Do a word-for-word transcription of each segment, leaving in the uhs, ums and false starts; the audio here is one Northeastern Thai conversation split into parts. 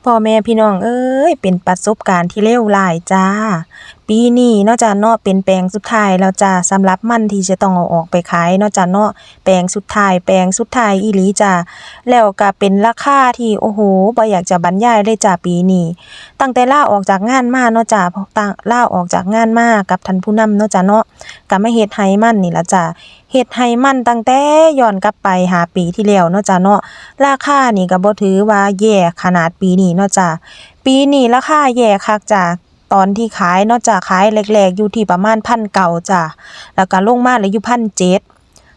พ่อแม่พี่น้องเอ้ย เป็นประสบการณ์ที่เลวร้ายจ้า ปีนี้เนาะจ้าเนาะ เป็นแปลงสุดท้ายแล้วจ้า สำหรับมันที่จะต้องเอาออกไปขายเนาะจ้าเนาะ แปลงสุดท้าย แปลงสุดท้ายอีหลีจ้า แล้วก็เป็นราคาที่ โอ้โห บ่อยากจะบรรยายเลยจ้า ปีนี้ ตั้งแต่ลาออกจากงานมาเนาะจ้า ตั้ง ลาออกจากงานมากับท่านผู้นำเนาะจ้าเนาะ ก็มาเฮ็ดไฮ่มันนี่ล่ะจ้า เฮ็ดไฮ่มันตั้งแต่ย้อนกลับไปห้าปีที่แล้วเนาะจ้าเนาะ ราคานี่ก็บ่ถือว่าแย่ขนาดปีนี้เนาะจ้า ปีนี้ราคาแย่คักจ้า ตอนที่ขายเนาะจ้า ขายแรกๆ อยู่ที่ประมาณพันเก้าจ้า แล้วก็ลงมาเหลืออยู่พันเจ็ด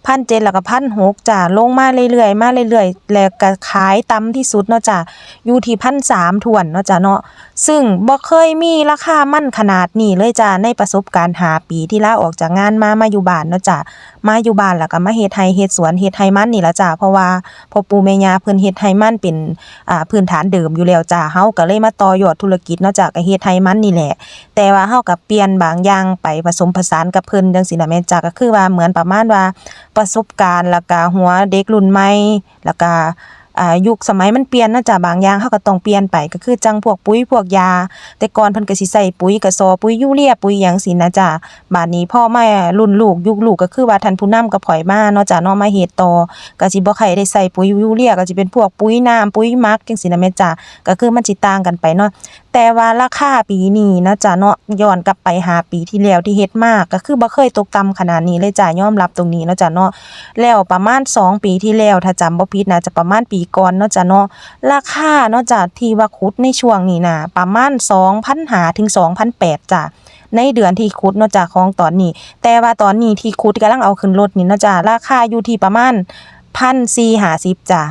พันเจ็ด แล้วก็พันหกจ้า ลงมาเรื่อยๆ มาเรื่อยๆ แล้วก็ขายต่ำที่สุดเนาะจ้า อยู่ที่พันสามถ้วนเนาะจ้าเนาะ ซึ่งบ่เคยมีราคามันขนาดนี้เลยจ้า ในประสบการณ์ห้าปีที่ลาออกจากงานมา มาอยู่บ้านเนาะจ้า มาอยู่บ้านแล้วก็มาเฮ็ดไฮ่เฮ็ดสวน เฮ็ดไฮ่มันนี่ล่ะจ้า เพราะว่าพ่อปู่แม่ย่าเพิ่นเฮ็ดไฮ่มันเป็น อ่า พื้นฐานเดิมอยู่แล้วจ้า เฮาก็เลยมาต่อยอดธุรกิจเนาะจ้า ก็เฮ็ดไฮ่มันนี่แหละ แต่ว่าเฮาก็เปลี่ยนบางอย่างไปผสมผสานกับเพิ่นจั่งซี้นะแม่จ้า ก็คือว่าเหมือนประมาณว่าประสบการณ์ แล้วก็หัวเด็กรุ่นใหม่ แล้วก็ อ่า ยุคสมัยมันเปลี่ยนเนาะจ้า บางอย่างเฮาก็ต้องเปลี่ยนไป ก็คือจั่งพวกปุ๋ยพวกยา แต่ก่อนเพิ่นก็สิใส่ปุ๋ยกระสอบ ปุ๋ยยูเรีย ปุ๋ยหยังซี้นะจ้า บาดนี้พอมารุ่นลูก ยุคลูกก็คือว่าท่านผู้นำกับข้อยมาเนาะจ้าเนาะ มาเฮ็ดต่อ ก็สิบ่ค่อยได้ใส่ปุ๋ยยูเรีย ก็สิเป็นพวกปุ๋ยน้ำ ปุ๋ยหมักจั่งซี้นะแม่จ้า ก็คือมันสิต่างกันไปเนาะ แต่ว่าราคาปีนี้นะจ้าเนาะ ย้อนกลับไปห้าปีที่แล้วที่เฮ็ดมา ก็คือบ่เคยตกต่ำขนาดนี้เลยจ้า ยอมรับตรงนี้เนาะจ้าเนาะ แล้วประมาณสองปีที่แล้ว ถ้าจำบ่ผิดน่าจะประมาณปีก่อนเนาะจ้าเนาะ ราคาเนาะจ้า ที่ว่าขุดในช่วงนี้น่ะ ประมาณสองพันห้าถึงสองพันแปดจ้า ในเดือนที่ขุดเนาะจ้า ของตอนนี้ แต่ว่าตอนนี้ที่ขุดกำลังเอาขึ้นรถนี่เนาะจ้า ราคาอยู่ที่ประมาณพันสี่ห้าสิบจ้า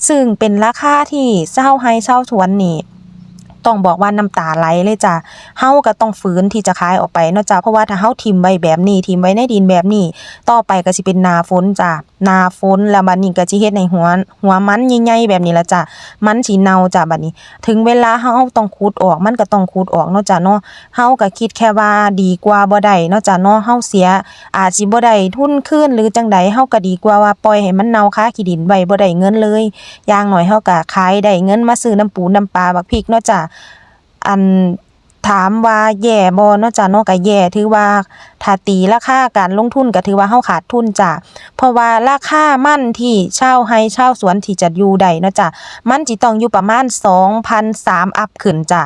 ซึ่งเป็นราคาที่ชาวไร่ชาวสวนนี่ ต้องบอกว่าน้ำตาไหลเลยจ้า เฮาก็ต้องฝืนที่จะขายออกไปเนาะจ้า เพราะว่าถ้าเฮาถิ่มไว้แบบนี้ ถิ่มไว้ในดินแบบนี้ ต่อไปก็สิเป็นหน้าฝนจ้า หน้าฝน แล้วบัดนี้ก็สิเฮ็ดให้หัว หัวมันใหญ่ๆแบบนี้ล่ะจ้า มันสิเน่าจ้า บัดนี้ ถึงเวลาเฮาต้องขุดออก มันก็ต้องขุดออกเนาะจ้าเนาะ เฮาก็คิดแค่ว่าดีกว่าบ่ได้เนาะจ้าเนาะ เฮาเสีย อาจสิบ่ได้ทุนคืนหรือจั่งใด เฮาก็ดีกว่าว่าปล่อยให้มันเน่าคาขี้ดินไว้ บ่ได้เงินเลย อย่างน้อยเฮาก็ขายได้เงินมาซื้อน้ำปูน้ำปลาบักพริกเนาะจ้า อัน ถามว่าแย่บ่เนาะจ้าเนาะ ก็แย่ ถือว่าถ้าตีราคาการลงทุนก็ถือว่าเฮาขาดทุนจ้า เพราะว่าราคามันที่ชาวไร่ชาวสวนที่จะอยู่ได้เนาะจ้า มันสิต้องอยู่ประมาณสองพันสามอัพขึ้นจ้า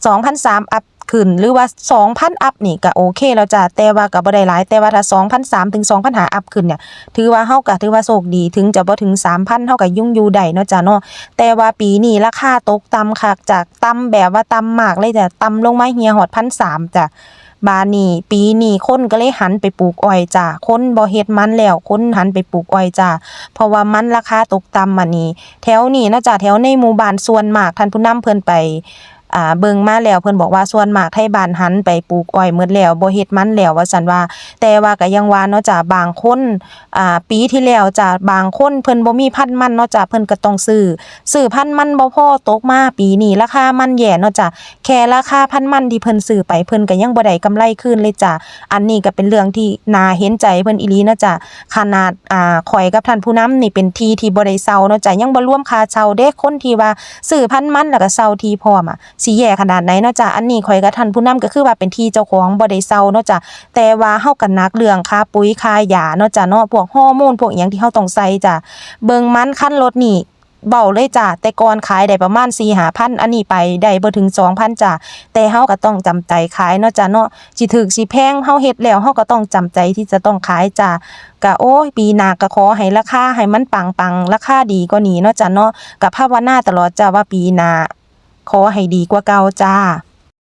สองพันสามอัพขึ้น หรือว่าสองพันอัพนี่ก็โอเคแล้วจ้า แต่ว่าก็บ่ได้หลาย แต่ว่าถ้าสองพันสามถึงสองพันห้าอัพขึ้นเนี่ย ถือว่าเฮาก็ถือว่าโชคดี ถึงจะบ่ถึงสามพัน เฮาก็ยังอยู่ได้เนาะจ้าเนาะ แต่ว่าปีนี้ราคาตกต่ำคักจ้า ต่ำแบบว่าต่ำมากเลยจ้า ต่ำลงมาเหี่ยฮอดพันสามจ้า บาดนี้ปีนี้คนก็เลยหันไปปลูกอ้อยจ้า คนบ่เฮ็ดมันแล้ว คนหันไปปลูกอ้อยจ้า เพราะว่ามันราคาตกต่ำ อันนี้ แถวนี้เนาะจ้า แถวในหมู่บ้านส่วนมาก ท่านผู้นำเพิ่นไป อ่า เบิ่งมาแล้ว เพิ่นบอกว่าส่วนมากไทบ้านหันไปปลูกอ้อยหมดแล้ว บ่เฮ็ดมันแล้ว ว่าซั่นว่า แต่ว่าก็ยังว่าเนาะจ้า บางคน อ่า ปีที่แล้วจ้า บางคนเพิ่นบ่มีพันธุ์มันเนาะจ้า เพิ่นก็ต้องซื้อ ซื้อพันธุ์มันบ่พอ ตกมาปีนี้ราคามันแย่เนาะจ้า แค่ราคาพันธุ์มันที่เพิ่นซื้อไป เพิ่นก็ยังบ่ได้กำไรคืนเลยจ้า อันนี้ก็เป็นเรื่องที่น่าเห็นใจเพิ่นอีหลีเนาะจ้า ขนาด อ่า ข้อยกับท่านผู้นำนี่เป็นที่ที่บ่ได้เช่าเนาะจ้า ยังบ่รวมค่าเช่าเด้ คนที่ว่าซื้อพันธุ์มันแล้วก็เช่าที่พร้อมอะ สิแย่ขนาดไหนเนาะจ้า อันนี้ข้อยกับท่านผู้นำก็คือว่าเป็นที่เจ้าของบ่ได้เช่าเนาะจ้า แต่ว่าเฮาก็หนักเรื่องค่าปุ๋ยค่ายาเนาะจ้าเนาะ พวกฮอร์โมนพวกหยังที่เฮาต้องใส่จ้า เบิ่งมันคันรถนี่ เว้าเลยจ้า แต่ก่อนขายได้ประมาณสี่ห้าพัน อันนี้ไปได้บ่ถึงสองพันจ้า แต่เฮาก็ต้องจำใจขายเนาะจ้าเนาะ สิถูกสิแพง เฮาเฮ็ดแล้วเฮาก็ต้องจำใจที่จะต้องขายจ้า ก็ โอ้ย ปีหน้าก็ขอให้ราคาให้มันปังๆ ราคาดีกว่านี้เนาะจ้าเนาะ ก็ภาวนาตลอดจ้าว่าปีหน้าขอให้ดีกว่าเก่าจ้า